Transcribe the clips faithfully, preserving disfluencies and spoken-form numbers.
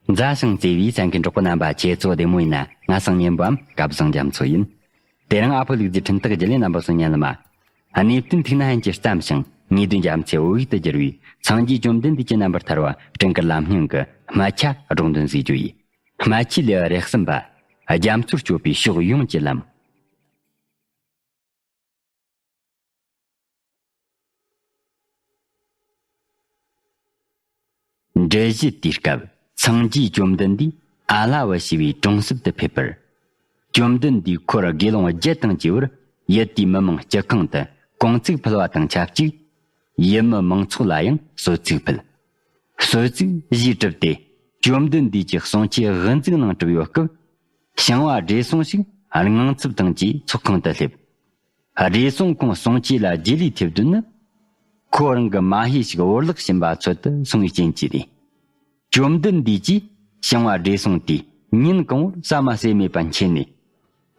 མཛའ་ཞིང་བརྩེ་བའི་གསན་མཁན་གྲོགས་པོ་རྣམ་པ། ཁྱེད་ཚོ་བདེ་མོ་ཡིན་ན། ང་སང་ཉན་པའམ་སྐལ་བཟང་རྒྱ་མཚོ་ཡིན། དེ་རིང་ཨ་ཕོ་ལུག་རྫི་འཕྲིན་སྟེགས་བརྒྱུད་ལས་རྣམ་པ་ཚོ་ཉན་ལ་མ། གནས་བརྟན་ཐུགས་ན་ཕན་གྱི་བརྩམས་ཤིང་ངེས་དོན་རྒྱ་མཚོའི་བོད་ཡིག་ཏུ་བསྒྱུར་བའི་སངས་རྒྱས་བཅོམ་ལྡན་འདས་ཀྱི་རྣམ་པར་ཐར་བ་སྤྲིན་དཀར་ལམ་སྙིང་གི་སྨད་ཆ་སྒྲོག་འདོན་བཟོས་རྒྱུ་ཡིན། སྨད་ཆའི་ལེའུ་རེ་གསུམ་པ། རྒྱ་མཚོར་སྤྱོད་པའི་ཕྱོགས་ཡོངས་ཀྱི་ལམ། འགྲེལ་བཞི། དེའི་སྐབས་སངས་རྒྱས་བཅོམ་ལྡན་འདས་ཨ་ལ་བུ་ཞེས་པའི་གྲོང་གསེབ་ཏུ་ཕེབས་པར། བཅོམ་ལྡན་འདས་འཁོར་དགེ་སློང་བརྒྱད་དང་བཅས་པར་ཡུལ་དེའི་མི་མང་སྤྱི་ཁང་དུ་གུང་ཚིགས་ཕུལ་བ་དང་ཆབས་ཅིག་ཡུལ་མི་མང་ཚོགས་ལ་ཡང་གསོལ་ཚིགས་ཕུལ། གསོལ་ཚིགས་བཞེས་གྲུབ་སྟེ། བཅོམ་ལྡན་འདས་ཀྱི་གསུང་ཆོས་དབུ་འཛུགས་གནང་གྲུབ་ཡོད་སྐབས། ཞིང་བ་བགྲེས་སོང་ཞིག་དངངས་འཚབ་དང་བཅས་ཚོགས་ཁང་དུ་སླེབས། བགྲེས་སོང་ཁོང་གསུང་ཆོས་ལ་རྗེས་ལུས་ཐེབས་དོན་ནི། ཁོ་རང་གི་མ་ཧེ་ཞིག་བོར་བརླག་ཕྱིན་པ་འཚོལ་དུ་སོང་བའི་རྐྱེན་གྱིས་རེད། བཅོམ་ལྡན་འདས་ཀྱིས་ཞིང་བ་བགྲེས་སོང་དེས་ཉིན་གང་བོར་ཟ་མ་ཟོས་མེད་པ་མཁྱེན་ནས།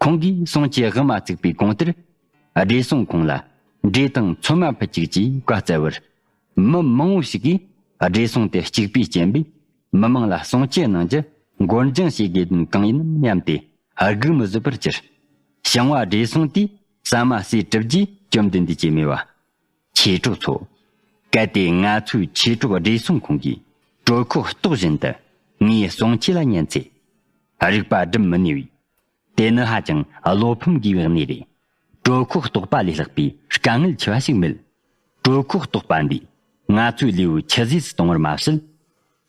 ཁོང་གིས་གསུང་ཆོས་དབུ་མ་བཙུགས་པའི་གོང་ལྟར། བགྲེས་སོང་ཁོང་ལ་འབྲས་དང་ཚོད་མ་ཕུལ་ཅིག་ཅེས་བཀའ་སྩལ་བར། མི་མང་བོ་ཞིག་གིས་བགྲེས་སོང་དེ་གཅིག་པུས་རྐྱེན་པས་མི་མང་ལ་གསུང་ཆོས་གནང་རྒྱུ་འགོར་འགྱངས་བྱེད་དགོས་དོན་གང་ཡིན་ནམ་སྙམ་སྟེ་སྒུག་མི་བཟོད་པར་གྱུར། ཞིང་བ་བགྲེས་སོང་དེས་ཟ་མ་ཟོས་གྲུབ་རྗེས་བཅོམ་ལྡན་འདས་ཀྱིས་སྨྲས་པ། ཁྱེད་གྲོགས་ཚོ། གལ་ཏེ་ང་ཚོའི་ཁྱེད་གྲོགས་བགྲེས་སོང་ཁོང་གིས་གྲོད་ཁོག་ལྟོགས་བཞིན་དུ་ངའི་གསུང་ཆོས་ལ་ཉན་ཚེ། རིག་པ་སྒྲིམ་མི་ནུས་པས། དེ་ནི་ཧ་ཅང་བློ་ཕམ་དགོས་པའི་གནས་རེད། གྲོད་ཁོག་ལྟོགས་པ་ལས་ལྷག་པའི་དཀའ་ངལ་ཆེ་བ་ཞིག་མེད། གྲོད་ཁོག་ལྟོགས་པ་འདིས་ང་ཚོའི་ལུས་པོ་ཆུད་ཟོས་སུ་གཏོང་བར་མ་ཟད།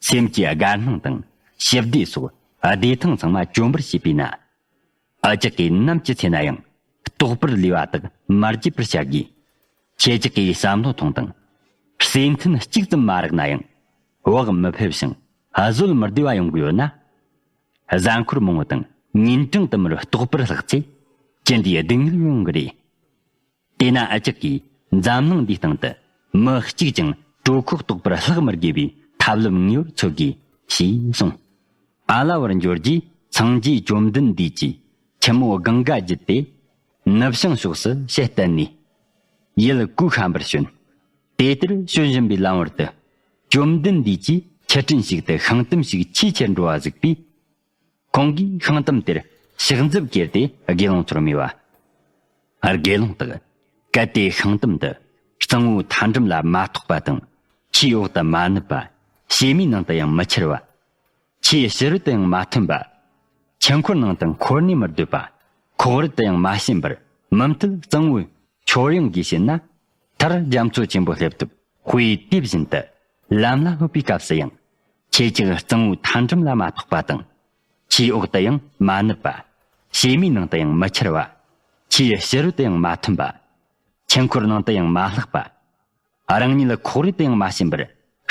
སེམས་ཀྱི་དགའ་སྣང་དང་ཞི་བདེ་སོགས་བདེ་ཐང་ཚང་མ་གྱོན་པར་བྱེད་པས་ན། འུ་ཅག་གིས་ནམ་གྱི་ཚེ་ན་ཡང་ལྟོགས་པར་ལུས་པ་དག་མ་བརྗེད་པར་བྱ་དགོས། ཁྱེད་ཅག་གིས་བསམ་བློ་ཐོངས་དང་། བསེ་མཐུན་གཅིག་ཙམ་མ་རག་ན་ཡང་བག་མི་ཕེབས་ཤིང་བཟོད་མི་བདེ་བ་ཡོང་གི་ཡོད་ན། གཟའ་འཁོར་མང་བོ་དང་ཉིན་གྲངས་དུ་མར་ལྟོགས་པར་ལྷག་ཚེ་ཅི་འདྲའི་སྡུག་བསྔལ་ཡོང་གི་རེད། དེས་ན་འུ་ཅག་གིས་འཛམ་གླིང་འདིའི་སྟེང་དུ་མི་གཅིག་ཀྱང་གྲོད་ཁོག་ལྟོགས་པར་ལྷག་མི་དགོས་པའི་ཐབས་ལམ་ངེས་པར་འཚོལ་དགོས་ཞེས་གསུངས། ཨ་ལ་བར་འབྱོར་རྗེས་སངས་རྒྱས་བཅོམ་ལྡན་འདས་ཀྱིས་ཁྱི་མོ་གངྒཱ་བརྒྱུད་དེ་ནུབ་བྱང་ཕྱོགས་སུ་ཞལ་གཏད་ནས་ཡུལ་གཽ་ཤམ་བར་བྱོན། དེ་ལྟར་བྱོན་བཞིན་པའི་ལམ་བར་དུ་བཅོམ་ལྡན་འདས་ཀྱིས་ཆུ་ཕྲན་ཞིག་ཏུ་ཤིང་དུམ་ཞིག་ཆེས་ཆེར་འགྲོ་བ་གཟིགས་པས། ཁོང་གིས་ཤིང་དུམ་དེར་ཕྱག་མཛུབ་ཀེར་ཏེ་དགེ་སློང་ཚོར་སྨྲས་པ། དགེ་སློང་དག། གལ་ཏེ་ཤིང་དུམ་འདི་གཙང་བོའི་མཐའ་འགྲམ་ལ་མ་ཐོགས་པ་དང་། ཆུའི་འོག་ཏུ་མ་ནུབ་པ། བྱེ་མའི་ནང་དུ་ཡང་མི་འཆར་བ། ཆུའི་ཕྱི་རོལ་དུ་ཡང་མ་ཐོན་པ། ཆུ་འཁོར་ནང་དུ་འཁོར་ནས་མི་སྡོད་པ། ཁོག་རལ་དུ་ཡང་མ་ཕྱིན་པར་མུ་མཐུད་གཙང་བོའི་ཁྱོར་ཡང་གིས་ཕྱིན་ན། མཐར་རྒྱ་མཚོ་ཆེན་པོ་སླེབས་སྟབས་དཔེ་དེ་བཞིན་དུ་ལམ་ལ་སློབ་པའི་སྐབས་སུ་ཡང་ཁྱེད་ཅག་གཙང་བོའི་མཐའ་འགྲམ་ལ་མ་ཐོགས་པ་དང་། ཆུའི་འོག་ཏུ་ཡང་མ་ནུབ་པ། བྱེ་མའི་ནང་དུ་ཡང་མི་འཆར་བ། ཆུའི་ཕྱི་རོལ་དུ་ཡང་མ་ཐོན་པ། ཆུ་འཁོར་ནང་དུ་ཡང་མ་ལྷག་པ། རང་ཉིད་ཁོག་རལ་དུ་ཡང་མ་ཕྱིན་པར་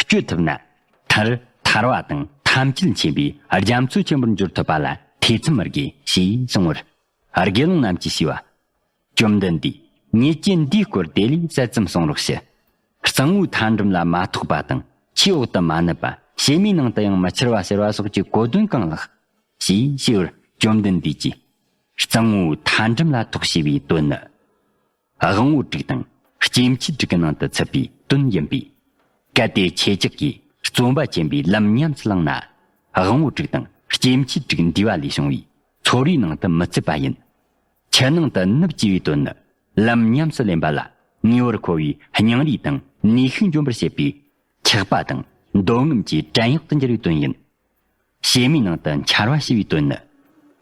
སྐྱོད་ཐུབ་ན། མཐར་ཐར་བ་དང་ཐམས་ཅད་མཁྱེན་པའི་རྒྱ་མཚོ་ཆེན་པོར་འགྱུར་ཐུབ་པ་ལ་ཐེ་ཚོམ་མི་དགོས་ཞེས་གསུངས་པར། དགེ་སློང་རྣམས་ཀྱིས་ཞུས་པ། བཅོམ་ལྡན་འདས། ཉེས་ཅན་འདིའི་སྐོར་དེ་ལས་གསལ་ཙམ་གསུང་རོགས་ཞུ། གཙང་བོའི་མཐའ་འགྲམ་ལ་མ་ཐོགས་པ་དང་། ཆུའི་འོག་ཏུ་མ་ནུབ་པ། བྱེ་མའི་ནང་དུ་ཡང་མི་འཆར་བ་ཟེར་བ་སོགས་ཀྱི་གོ་དོན་གང་ལགས། ཞེས་ཞུས་པར་བཅོམ་ལྡན་འདས་ཀྱིས། གཙང་བོའི་མཐའ་འགྲམ་ལ་ཐོགས་ཞེས་པའི་དོན་ནི། དབང་པོ་དྲུག་དང་སྐྱེ་མཆེད་དྲུག་གི་ནང་དུ་ཚུད་པའི་དོན་ཡིན་པས། གལ་ཏེ་ཁྱེད་ཅག་གིས་བརྩོན་པ་ཆེན་པོས་ལམ་ཉམས་སུ་བླངས་ན། དབང་པོ་དྲུག་དང་སྐྱེ་མཆེད་དྲུག་འདུས་པ་ལས་བྱུང་བའི་ཚོར་བའི་ནང་དུ་མི་ཚུད་པ་ཡིན། ཆུ་ནང་དུ་ནུབ་ཅེས་པའི་དོན་ནི། ལམ་ཉམས་སུ་ལེན་པ་ལ་ངེས་པར་མཁོ་བའི་སྙིང་རུས་དང་ནུས་ཤུགས་འཇོམས་པར་བྱེད་པའི་ཆགས་པ་དང་འདོད་རྔམ་གྱི་བྲན་གཡོག་ཏུ་འགྱུར་བའི་དོན་ཡིན། བྱེ་མའི་ནང་དུ་འཆར་བ་ཞེས་པའི་དོན་ནི།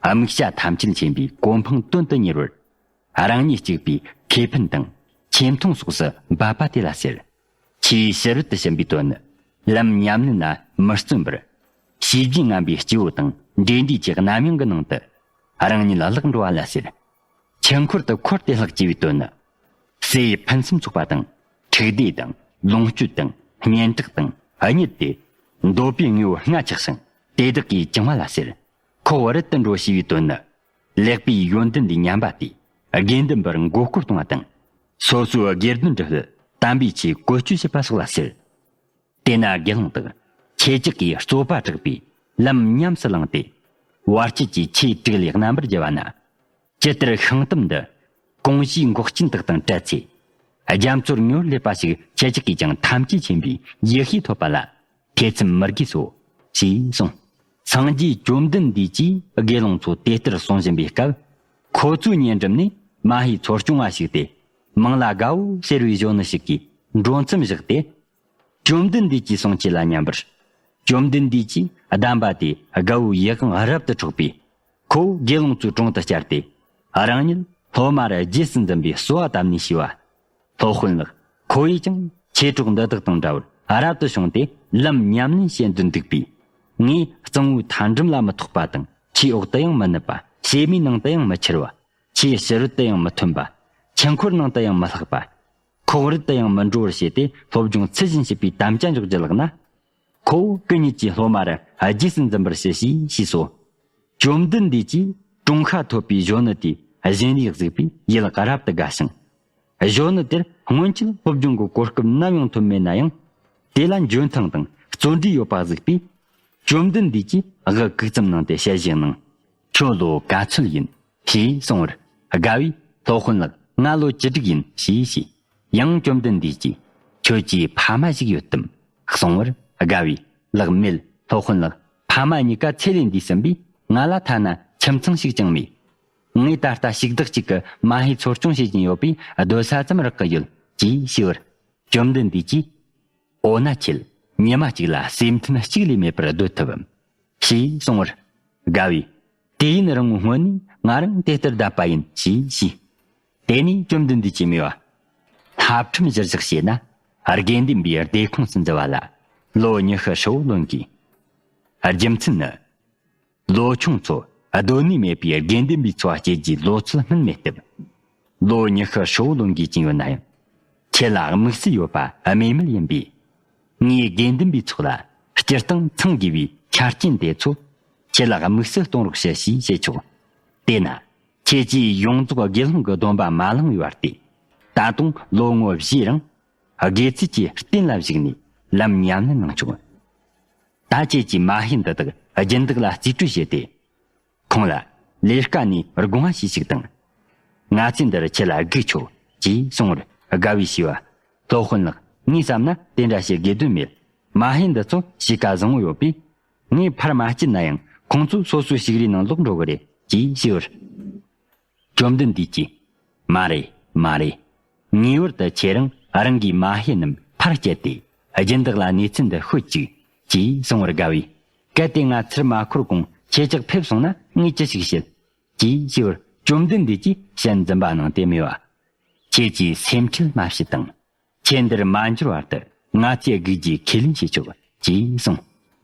དམིགས་བྱ་ཐམས་ཅད་མཁྱེན་པའི་གོ་འཕང་དོན་དུ་གཉེར་བར། རང་ཉིད་གཅིག་པུས་ཁེ་ཕན་དང་ཆེ་མཐོང་སོགས་སུ་འབབ་པ་དེ་ལ་ཟེར། ཆུའི་ཕྱི་རོལ་དུ་ཕྱིན་པའི་དོན་ནི། ལམ་ཉམས་ལེན་ལ་མི་བརྩོན་པར། བྱས་རྗེས་ངན་པའི་སྐྱེ་བོ་དང་འབྲེལ་འདྲིས་ཀྱི་རྣམ་གཡེང་གི་ནང་དུ། རང་ཉིད་བརླག་འགྲོ་བ་ལ་ཟེར། ཆུ་འཁོར་དུ་འཁོར་ཏེ་ལྷག་ཅེས་པའི་དོན་ནི། སའི་ཕུན་སུམ་ཚོགས་པ་དང་། འཁྲུག་སྡེ་དང་། ལོངས་སྤྱོད་དང་། སྙན་གྲགས་དང་། གཉིད་དེ། འདོད་པའི་དངོས་པོ་ལྔ་ཆགས་ཤིང་དེ་དག་གིས་བཅིངས་པ་ལ་ཟེར། ཁོག་རལ་དུ་འགྲོ་ཞེས་པའི་དོན་ནི། ལེགས་པའི་ཡོན་ཏན་འདི་ཉམས་པ་དེས་དགེ་འདུན་པར་མགོ་སྐོར་གཏོང་བ་དང་། སོ་སོའི་དགེ་འདུན་གྲུབ་པའི་དམ་པའི་ཆོས་བཀོལ་སྤྱོད་བྱེད་པ་སོགས་ལ་ཟེར། དེས་ན་དགེ་སློང་དག། ཁྱེད་ཅག་གིས་རྩོད་པ་དྲག་པས་ལམ་ཉམས་སུ་བླངས་ཏེ། བར་ཆད་ཀྱི་ཆོས་དྲུག་ལས་རྣམ་པར་རྒྱལ་བ་ན། ཇི་ལྟར་ཤིང་དུམ་འདི་གོང་བཞིའི་འགོག་རྐྱེན་དག་དང་བྲལ་ཚེ། རྒྱ་མཚོར་ངེས་པར་སླེབས་པ་ཞིག་ཁྱེད་ཅག་གིས་ཀྱང་ཐམས་ཅད་མཁྱེན་པའི་ཡེ་ཤེས་ཐོབ་པ་ལ་ཐེ་ཚོམ་མི་དགོས་སོ། ཞེས་གསུངས། སངས་རྒྱས་བཅོམ་ལྡན་འདས་ཀྱིས་དགེ་སློང་ཚོ་དེ་ལྟར་གསུང་བཞིན་པའི་སྐབས། ཁོ་ཚོའི་ཉེ་འགྲམ་ནས་མ་ཧེའི་ཚོ་སྐྱོང་བ་ཞིག་སྟེ། མིང་ལ་དགའ་བོ་ཟེར་བའི་གཞོན་ནུ་ཞིག་གིས་འགྲོ་མཚམས་བཞག་སྟེ། བཅོམ་ལྡན་འདས་ཀྱི་གསུང་ཆོས་ལ་ཉན་པར། བཅོམ་ལྡན་འདས་ཀྱིས་གདམས་པ་དེ་དགའ་བོའི་ཡིད་དབང་རབ་ཏུ་འཕྲོག་པས། ཁོ་བོ་དགེ་སློང་ཚོའི་དྲུང་དུ་བཅར་ཏེ། རང་ཉིད་སློབ་མར་རྗེས་སུ་འཛིན་པའི་གསོལ་བ་བཏབ་ནས་ཞུས་པ། སློབ་དཔོན་ལགས། ཁོ་བོས་ཀྱང་མཆེད་གྲོགས་འདི་དག་དང་འདྲ་བར་རབ་ཏུ་བྱུང་སྟེ་ལམ་ཉམས་ལེན་བྱེད་དུ་འདུག་པས། ངས་གཙང་བོའི་མཐའ་འགྲམ་ལ་མི་ཐོགས་པ་དང་ཆུའི་འོག་ཏུ་ཡང་མི་ནུབ་པ། བྱེ་མའི་ནང་དུ་ཡང་མི་འཆིར་བ། ཆུའི་ཕྱི་རོལ་དུ་ཡང་མི་ཐོན་པ། ཆུ་འཁོར་ནང་དུ་ཡང་མི་ལྷག་པ། ཁོག་རུལ་དུ་ཡང་མི་འགྲོ་བར་བྱས་ཏེ་སློབ་སྦྱོང་ཚུལ་བཞིན་བྱེད་པའི་དམ་བཅའ་འཇོག་རྒྱུ་ལགས་ན། ཁོ་བོ་སྐུ་ཉིད་ཀྱིས་སློབ་མར་རྗེས་སུ་འཛིན་པར་ཞུ་ཞེས་ཞུས་སོ། བཅོམ་ལྡན་འདས་ཀྱིས་དྲུང་ཁ་ཐོབ་པའི་གཞོན་ནུ་དེས་བཞིན་རས་གཟིགས་པས་ཡིད་ལ་རབ་ཏུ་དགའ་ཞིང་། གཞོན་ནུ་དེར་སྔོན་ཆད་སློབ་སྦྱོང་གི་གོ་སྐབས་ནམ་ཡང་ཐོབ་མེད་ན་ཡང་། དེ་ལ་འཇོན་ཐང་དང་བརྩོན་འགྲུས་ཡོད་པ་གཟིགས་པས། བཅོམ་ལྡན་འདས་ཀྱིས་དབུ་གུག་ཙམ་གནང་སྟེ་ཞལ་བཞེས་གནང་། ཁྱོད་ལོ་ག་ཚོད་ཡིན་ཞེས་གསུངས་པར། དགའ་བས། སློབ་དཔོན་ལགས། ང་ལོ་བཅུ་དྲུག་ཡིན་ཞེས་ཞུས། ཡང་བཅོམ་ལྡན་འདས་ཀྱིས། ཁྱོད་ཀྱི་ཕ་མ་ཞིག་ཡོད་དམ། གསུངས་པར། དགའ་བས། ལགས་མེད། སློབ་དཔོན་ལགས། ཕ་མ་གཉིས་ཀ་ཚེ་ལས་འདས་ཟིན་པས། ང་ལ་ཐ་ན་ཁྱིམ་ཚང་ཞིག་ཀྱང་མེད། ངས་ད་ལྟ་ཞིག་བདག་ཅིག་གི་མ་ཧེའི་ཚོ་སྐྱོང་བྱེད་ཀྱིན་ཡོད་པས། སྡོད་ས་ཙམ་རག་གི་ཡོད། ཅེས་ཞུས་པར། བཅོམ་ལྡན་འདས་ཀྱིས། འོ་ན་ཁྱེད་ཉི་མ་གཅིག་ལ་སེམས་མཐུན་གཅིག་ལས་མེད་པར་སྡོད་ཐུབ་བམ། ཞེས་གསུངས་པར། དགའ་བས། དུས་ཡུན་རིང་བོའི་སྔོན་ནས་ང་རང་དེ་ལྟར་བསྡད་པ་ཡིན་ཞེས་ཞུས། དེ་ནས་བཅོམ་ལྡན་འདས་ཀྱིས་སྨྲས་པ། ལྷ་ཁྲིམས་གཞིར་བཞག་བྱས་ན། དགེ་འདུན་པའི་སྡེ་ཁོངས་སུ་འཛུལ་བ་ལ་ལོ་ཉི་ཤུ་ཧྲིལ་བོ་ལོན་དགོས། རྒྱུ་མཚན་ནི། ལོ་ཆུང་ཚོ་སྡོད་གནས་མེད་པའི་དགེ་འདུན་པའི་འཚོ་བ་སྐྱེལ་རྒྱུའི་ལོ་ཚོད་སྨིན་མེད་སྟབས། ལོ་ཉི་ཤུ་ཧྲིལ་བོ་ལོན་དགོས་ཀྱིན་ཡོད་ན་ཡང་། ཁྱེད་ལ་དམིགས་བསལ་ཡོད་པ་སྨོས་མེད་ཡིན་པས། ངས་དགེ་འདུན་པའི་ཚོགས་ལ་སྤྱིར་བཏང་ཚང་དགོས་པའི་ཆ་རྐྱེན་དེ་ཚོ་ཁྱེད་ལ་དམིགས་བསལ་གཏོང་རོགས་ཞུ་ཞེས་བཤད་ཆོག། དེས་ན། ཁྱེད་ཀྱིས་ཡོངས་རྫོགས་དགེ་སློང་གི་སྡོམ་པ་མ་བླངས་པའི་བར་ཏེ། ད་དུང་ལོ་ངོ་བཞིའི་རིང་། དགེ་ཚུལ་གྱི་རྟེན་ལ་གཞིགས་ནས་ལམ་ཉམས་ལེན་གནང་ཆོག། ད་ཁྱེད་ཀྱིས་མ་ཧེ་འདི་དག་སྦྱིན་བདག་ལ་རྩིས་སྤྲོད་བྱས་ཏེ། ཁོང་ལ་ལས་ཀ་ནས་དགོངས་པ་ཞུས་ཤིག་དང་། ང་ཚོས་འདིར་ཁྱེད་ལ་སྒུག་ཆོག་ཅེས་གསུངས་པར། དགའ་བས་ཞུས་པ། སློབ་དཔོན་ལགས། ངས་བསམ་ན་དེ་འདྲ་བྱེད་དགོས་དོན་མེད། མ་ཧེ་འདི་ཚོ་གཤིས་ཀ་བཟང་བོ་ཡོད་པས། ངས་ཕར་མ་སྐྱེལ་ན་ཡང་ཁོང་ཚོ་སོ་སོའི་ཞིག་རའི་ནང་ལོག་འགྲོ་གི་རེད་ཅེས་ཞུས་པར། བཅོམ་ལྡན་འདས་ཀྱིས། མ་རེད། མ་རེད། ངེས་པར་དུ་ཁྱེད་རང་རང་གི་མ་ཧེ་རྣམས་ཕར་བསྐྱལ་ཏེ་སྦྱིན་བདག་ལ་གནས་ཚུལ་འདི་ཤོད་ཅིག་ཅེས་གསུང་བར། དགའ་བས། གལ་ཏེ་ང་ཚུར་མ་འཁོར་གོང་ཁྱེད་ཅག་ཕེབས་སོང་ན་ངས་ཅི་ཞིག་བྱེད། ཅེས་ཞུས་པར། བཅོམ་ལྡན་འདས་ཀྱིས་ཞལ་འཛུམ་པ་གནང་སྟེ་སྨྲས་པ། ཁྱེད་ཀྱིས་སེམས་ཁྲལ་མ་བྱེད་དང་། ཁྱེད་འདིར་མ་འབྱོར་བར་དུ་ང་ཚོས་སྒུག་རྒྱུའི་ཁས་ལེན་བྱེད་ཆོག་ཅེས་གསུངས།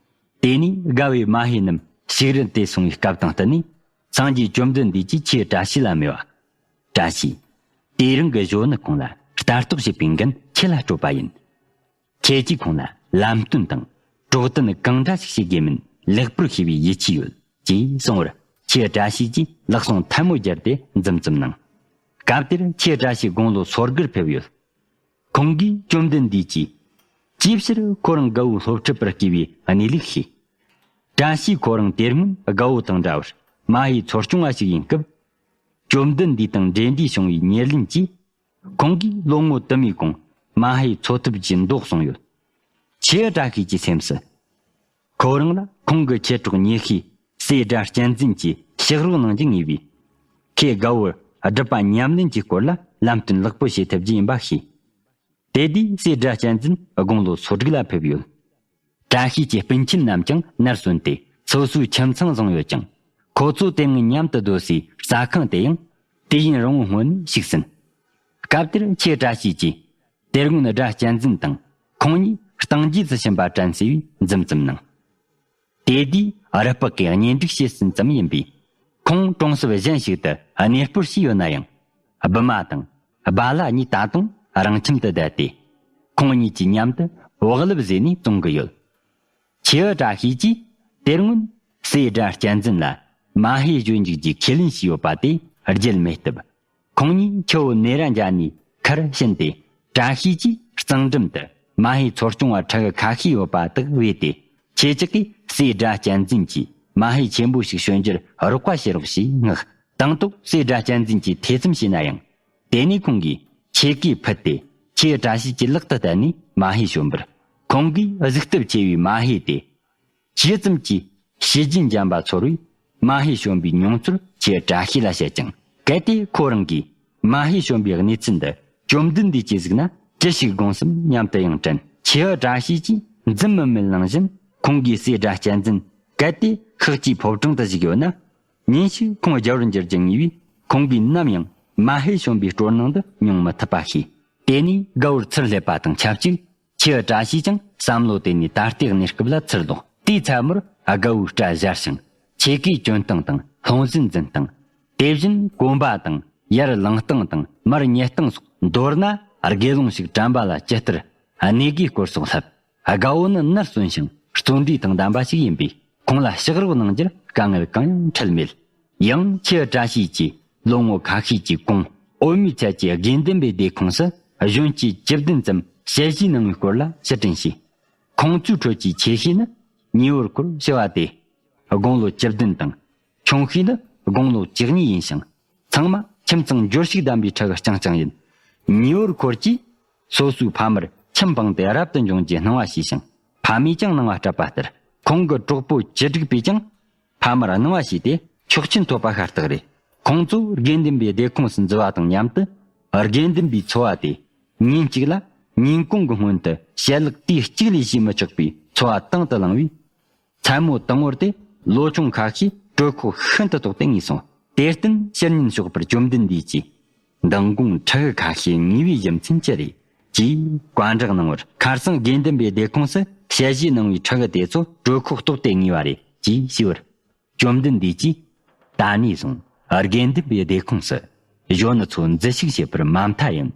དེ་ནས་དགའ་བས་མ་ཧེ་རྣམས་ཞིག་རལ་དུ་སོང་བའི་སྐབས་དང་བསྟུན་ནས། སངས་རྒྱས་བཅོམ་ལྡན་འདས་ཀྱིས་ཁྱེད་བཀྲ་ཤིས་ལ་སྨྲས་པ། བཀྲ་ཤིས། དེ་རིང་གི་གཞོན་ནུ་ཁོང་ལ་ལྟ་རྟོག་བྱེད་པའི་འགན་ཁྱེད་ལ་སྤྲོད་པ་ཡིན། ཁྱེད་ཀྱིས་ཁོང་ལ་ལམ་སྟོན་དང་གྲོགས་དན་གང་འདྲ་ཞིག་བྱེད་དགོས་མིན་ལེགས་པོར་ཤེས་པའི་ཡིད་ཆེས་ཡོད་ཅེས་གསུངས་པར། ཁྱེད་བཀྲ་ཤིས་ཀྱིས་ལག་ཟུང་ཐལ་མོ་སྦྱར་ཏེ་འཛུམ་འཛུམ་གནང་། སྐབས་དེར་ཁྱེད་བཀྲ་ཤིས་དགུང་ལོ་སོ་དགུར་ཕེབས་ཡོད། ཁོང་གིས་བཅོམ་ལྡན་འདས་ཀྱིས་ཅིའི་ཕྱིར་ཁོ་རང་དགའ་བོའི་སློབ་ཁྲིད་པར་བསྐོས་པའི་གནས་ལུགས་ཤེས། བཀྲ་ཤིས་ཁོ་རང་དེ་སྔོན་དགའ་བོ་དང་འདྲ་བར་མ་ཧེའི་ཚོ་སྐྱོང་བ་ཞིག་ཡིན་སྐབས། བཅོམ་ལྡན་འདས་དང་འབྲེལ་འདྲིས་བྱུང་བའི་ཉེར་ལེན་གྱིས། ཁོང་གིས་ལོ་ངོ་དུ་མའི་གོང་མ་ཧེའི་འཚོ་ཐབས་ཀྱི་མདོ་གསུངས་ཡོད། ཁྱེད་བཀྲ་ཤིས་ཀྱི་སེམས་སུ། ཁོ་རང་ལ་ཁོང་གི་མཆེད་གྲོགས་ཉེ་ཤོས་སྲས་སྒྲ་གཅན་འཛིན་གྱིས་ཕྱག་རོགས་གནང་རྒྱུ་ངེས་པས། ཁོས་དགའ་བོར་སྒྲུབ་པ་ཉམས་ལེན་གྱི་སྐོར་ལ་ལམ་སྟོན་ལེགས་པོ་བྱེད་ཐུབ་རྒྱུ་ཡིན་པ་ཤེས། དེ་དུས་སྲས་སྒྲ་གཅན་འཛིན་དགུང་ལོ་སོ་དྲུག་ལ་ཕེབས་ཡོད། བཀྲ་ཤིས་ཀྱི་སྤུན་མཆེད་རྣམས་ཀྱང་ནར་སོན་ཏེ་སོ་སོའི་ཁྱིམ་ཚང་བཟུང་ཡོད་ཅིང་། ཁོ་ཚོ་དེ་སྔོན་མཉམ་དུ་སྡོད་སའི་ཟ་ཁང་དེ་ཡང་དུས་ཡུན་རིང་བོའི་སྔོན་ནས་ཞིག་ཟིན། སྐབས་དེར་ཁྱེད་བཀྲ་ཤིས་ཀྱིས་དེ་སྔོན་སྒྲ་གཅན་འཛིན་དང་ཁོང་གཉིས་གཏམ་རྒྱུད་དུ་ཕྱིན་པ་དྲན་སོས་པའི་འཛུམ་ཙམ་གནང་། དེ་དུས་རུ་སྤག་གི་གཉེན་སྒྲིག་བྱེད་ཟིན་ཙམ་ཡིན་པས། ཁོང་གྲོང་གསེབ་གཞན་ཞིག་ཏུ་གནས་སྤོར་བྱས་ཡོད་ན་ཡང་། བུ་མ་དང་སྦ་ལ་གཉིས་ད་དུང་རང་ཁྱིམ་དུ་བསྡད་དེ། ཁོང་གཉིས་ཀྱིས་མཉམ་དུ་བག་ལེབ་བཟོས་ནས་བཙོང་གི་ཡོད། ཁྱེའུ་བཀྲ་ཤིས་ཀྱིས་དེ་སྔོན་སྲས་སྒྲ་གཅན་འཛིན་ལ་མ་ཧེ་བཞོ་འཇུག་རྒྱུའི་ཁས་ལེན་བྱས་ཡོད་པ་དེ་བརྗེད་མེད་སྟབས། ཁོང་གཉིས་ཆུ་བོ་ནེ་ར་འཇགས་ནས་ཁར་ཕྱིན་ཏེ། བཀྲ་ཤིས་ཀྱིས་གཙང་འགྲམ་དུ་མ་ཧེའི་ཚོ་སྐྱོང་བ་ཕྲུ་གུ་ཁ་ཤས་ཡོད་པ་དག་བོས་ཏེ། ཁྱེད་ཅག་གིས་སྲས་སྒྲ་གཅན་འཛིན་གྱིས་མ་ཧེ་ཆེན་པོ་ཞིག་བྱོན་རྒྱུར་རོགས་པ་བྱེད་རོགས་ཞེས་མངགས། དང་ཐོག་སྲས་སྒྲ་གཅན་འཛིན་གྱིས་ཐེ་ཚོམ་བྱས་ན་ཡང་། དེ་ནས་ཁོང་གིས་ཆས་གོས་ཕུད་དེ་ཁྱེའུ་བཀྲ་ཤིས་ཀྱི་ལག་ཏུ་གཏད་ནས་མ་ཧེ་བྱོན་པར། ཁོང་གིས་གཟིགས་སྟབས་ཆེ་བའི་མ་ཧེ་དེ། ཇི་ཙམ་གྱིས་ ཤེས་རྒྱུན་འཇམ་པ་ཚོར་བས་མ་ཧེ་བྱོན་པའི་མྱོང་ཚོར་ཆེ་བཀྲ་ཤིས་ལ་བཤད་ཅིང་། གལ་ཏེ་ཁོ་རང་གིས་མ་ཧེ་བྱོན་པའི་གནས་ཚུལ་འདི་བཅོམ་ལྡན་འདས་ཀྱིས་གཟིགས་ན་ཅི་ཞིག་དགོངས་སམ་སྙམ་དུ་ཡང་དྲན། ཆེ་བཀྲ་ཤིས་ཀྱིས་འཛུམ་མི་མེད་ནང་བཞིན་ཁོང་གི་སྲས་སྒྲ་གཅན་འཛིན་གལ་ཏེ་ཤག་ཅིག་ཕོ་བྲང་དུ་བཞུགས་ཡོད་ན། ཉིན་ཞིག་ཁོང་རྒྱལ་བར་འགྱུར་རྒྱུ་ངེས་པས་ཁོང་གིས་ནམ་ཡང་མ་ཧེ་བྱོན་པའི་སྤྲོ་སྣང་འདི་མྱོང་མི་ཐུབ་པ་ཤེས། དེ་ནས་དགའ་བོར་ཚུར་སླེབས་པ་དང་ཆབས་ཅིག་ཆེ་བཀྲ་ཤིས་ཀྱང་བསམ་བློ་དེ་ནས་ད་ལྟའི་གནས་སྐབས་ལ་ཚུར་ལོག་དེའི་མཚན་མོར་དགའ་བོའི་སྐྲ་བཞར་ཞིང་ཆེ་གེའི་གྱོན་སྟངས་དང་ལྷུང་བཟེད་འཛིན་སྟངས། དེ་བཞིན་གོན་པ་དང་ཡར་ལངས་སྟངས་དང་མར་ཉལ་སྟངས་སོགས། མདོར་ན་དགེ་སློང་ཞིག་དྲན་པ་ལ་ཇི་ལྟར་གནས་དགོས་སྐོར་སོགས་ལྷབ། དགའ་བོ་ནི་ནར་སོན་ཞིང་བརྩོན་འགྲུས་དང་ལྡན་པ་ཞིག་ཡིན་པས་ཁོང་ལ་ཕྱག་རོགས་གནང་རྒྱུར་དཀའ་ངལ་གང་ཡང་འཕྲད་མེད། ཡང་ཆེ་བཀྲ་ཤིས་ཀྱིས་ལོ་ངོ་ཁ་ཤས་ཀྱི་གོང་འོད་མའི་ཚལ་གྱི་དགེ་འདུན་པའི་སྡེ་ཁོངས་སུ་གཞོན་སྐྱེས་བཅུ་བདུན་ཙམ་ཞལ་བཞེས་གནང་བའི་སྐོར་ལ་ཕྱིར་དྲན་བྱས། ཁོང་ཚོའི་ཁྲོད་ཀྱི་ཆེ་ཤོས་ནི་ཉེ་བར་འཁོར་ཞི་བ་སྟེ། དགུང་ལོ་བཅུ་བདུན་དང་། ཆུང་ཤོས་ནི་དགུང་ལོ་བཅུ་གཉིས་ཡིན་ཞིང་། ཚང་མ་ཁྱིམ་ཚང་འབྱོར་ཕྱུག་ལྡན་པའི་ཕྲུ་གུ་རྐྱང་རྐྱང་ཡིན། ཉེ་བར་འཁོར་གྱིས་སོ་སོའི་ཕ་མར་ཁྱིམ་སྤངས་ཏེ་རབ་ཏུ་འབྱུང་རྒྱུའི་སྣང་བ་ཞུས་ཤིང་། ཕ་མས་ཀྱང་གནང་བ་སྤྲད་པ་ལྟར་ཁོང་གི་གྲོགས་པོ་བཅུ་དྲུག་པས་ཀྱང་ཕ་མར་གནང་བ་བྱས་ཏེ་ཆོག་མཆན་ཐོབ་པ་ཤ་སྟག་རེད། ཁོང་ཚོ་དགེ་འདུན་པའི་སྡེ་ཁོངས་སུ་འཛུལ་བ་དང་མཉམ་དུ་དགེ་འདུན་པའི་འཚོ་བ་དེ་ཉིན་གཅིག་ལ་ཉིན་གུང་གི་སྔོན་དུ་ཞལ་ལག་དུས་གཅིག་ལས་བྱེད་མི་ཆོག་པའི་འཚོ་བ་དང་དུ་བླངས་པས། མཚན་མོ་དང་པོར་དེ་ལོ་ཆུང་ཁ་ཤས་གྲོད་ཁོག་ཤིན་ཏུ་ལྟོགས་ཏེ་ངུས་སོང་། དེར་བརྟེན་ཕྱིར་ཉིན་ཞོགས་པར་བཅོམ་ལྡན་འདས་ཀྱིས། མདང་དགོང་ཕྲུ་གུ་ཁ་ཤས་ངུས་པའི་རྒྱུ་མཚན་ཅི་རེད་ཅེས་བཀའ་འདྲི་གནང་བར། ཁར་སང་དགེ་འདུན་པའི་སྡེ་ཁོངས་སུ་ཞལ་བཞེས་གནང་བའི་ཕྲུ་གུ་དེ་ཚོ་གྲོད་ཁོག་ལྟོགས་ཏེ་ངུས་པ་རེད་ཅེས་ཞུས་པར། བཅོམ་ལྡན་འདས་ཀྱིས། ད་ནས་བཟུང་དགེ་འདུན་པའི་སྡེ་ཁོངས་སུ་གཞོན་ནུ་ཚོ་འཛུལ་ཞུགས་བྱེད་པར་མ་མཐའ་ཡང་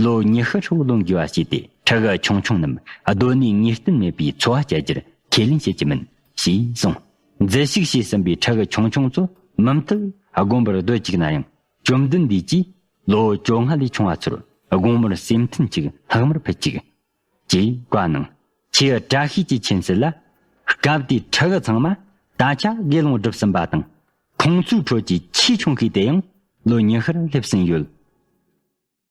ལོ་ཉི་ཤུ་ཧྲིལ་པོ་ལོན་དགོས་པ་བྱས་ཏེ། ཕྲུ་གུ་ཆུང་ཆུང་རྣམས་སྡོད་གནས་ངེས་གཏན་མེད་པའི་འཚོ་བ་སྐྱེལ་རྒྱུར་ཁས་ལེན་བྱེད་ཀྱི་མིན་ཞེས་གསུངས། འཛུལ་ཞུགས་བྱས་ཟིན་པའི་ཕྲུ་གུ་ཆུང་ཆུང་ཚོ་མུ་མཐུད་དགོན་པར་སྡོད་བཅུག་ན་ཡང་། བཅོམ་ལྡན་འདས་ཀྱིས་ལོ་བཅོ་ལྔ་ལས་ཆུང་བ་ཚོར་དགོང་མོར་སེམས་མཐུན་གཅིག་ལྷག་མར་ཕུལ་བཅུག་ཅེས་བཀའ་གནང་། ཆེ་བཀྲ་ཤིས་ཀྱི་མཁྱེན་གསལ་ལ། སྐབས་དེའི་ཕྲུ་གུ་ཚང་མ་ད་ཆ་དགེ་སློང་བསྒྲུབས་ཟིན་པ་དང་། ཁོང་ཚོའི་ཁྲོད་ཀྱི་ཆེས་ཆུང་ཤོས་དེ་ཡང་ལོ་ཉི་ཤུར་སླེབས་ཟིན་ཡོད།